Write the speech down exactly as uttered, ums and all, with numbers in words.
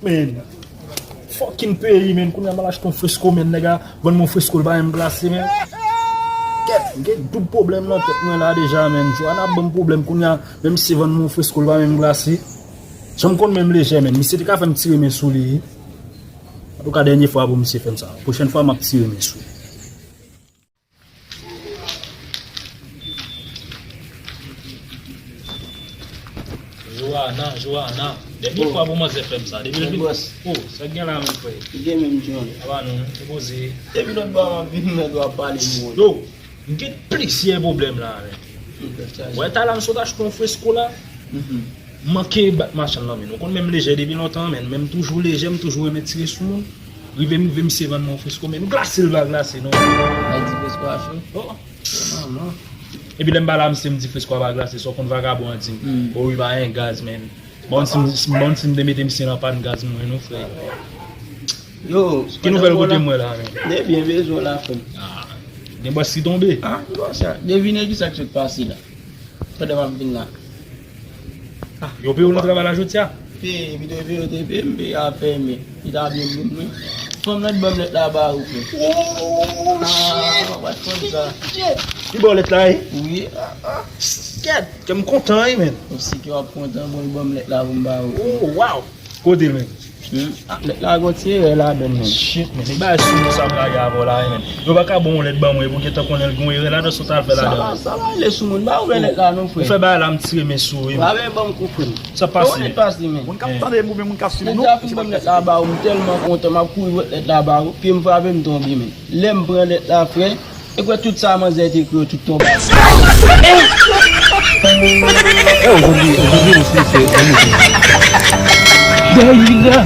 Man. Fucking peyi, man. Kounye a m al achte yon fresko, man. Nèg la vann mwen yon fresko, l pa menm glase, man. Kèt, m gen doub pwoblèm nan tèt mwen la deja, man. Joana ap ban m pwoblèm kounye a, menm si se vann mwen yon fresko, l pa menm glase. Jan m konn menm lejè, man. Misye te ka fè m tire men sou li. Antouka, dènye fwa pou misye fè m sa. Pwochèn fwa, m ap tire men sou li. Joana, Joana. Dènye fwa pou manzè fè m sa. Depi l vin. Oh, sa k gen la menm, frè? Ki gen menm, John? Apa nou, se poze. Depi lòt bò a m ap vin nan dwa pale moun. Yo, m gen plizyè pwoblèm la, men. Wè, talè a m sot achte yon fresko la. M manke bat machann lan, men. Ou konn menm lejè depi lontan, men. Men m toujou lejè, m toujou renmen tire sou moun. Rive m, rive misye vann mwen yon fresko, men m glase l pa glase, non. Ay di fresko a cho? Oh. Epi lè m pale a misye, m di fresko a pa glase, sa w konn vagabon an di m. O wi, pa gen gaz, men. Bon, si m, bon, si m te mete misye nan pàn gaz mwen, non, frè. Yo, ki nouvèl kote mwen la, men? Debyen bezwen la, frè m. Ah, gen bòs ki tonbe. Ah, bon, sa. Devine ki sa k sot pase la. Pandan m ap vin la. Ah, yo peye w nan travay la jodi a? Peye, epi te peye, yo te peye m, peyi a fèmen. Li ta byen bon mwen. Fanm nan t ban m lèt la ba ou, frè. Oh, shit! Ah, w ap konn sa. Li ba w lèt la, wi? Wi. Ah, ah. Kèt, kè m kontan, wi, men. Ou si ke w ap kontan, bon, li ban m lèt la pou m ba ou, frè. Oh, wow! Kote l, men? Hmm? Ah, lèt la gon ti erè ladan l, men. Shit, men. Nèg bagay sou moun sa m lage avè w la, men. Yo pa ka ban w lèt ban mwen, epi w gentan konnen l gon erè ladan, sa w t al fè ladan? Sa va, sa va ale sou moun. Ba ouvè lèt la non, frè. Ou fè bagay la, m tire men sou ou, wi. Pa vle ban m kou, frè m. Sa pase? Kòman lèt pase, men? Moun k ap tande m oubyen moun k ap swiv nou, nèg la fin ban m lèt la ba ou, m tèlman kontan, m ap kouri pot lèt la ba ou, pye m frape m tonbe, men. Lè m pran lèt la, frè, e kwè tout sa manzè te ekri yo tout tonbe. Eh, ozodwi, ozodwi, nou se, se, se, Dayila.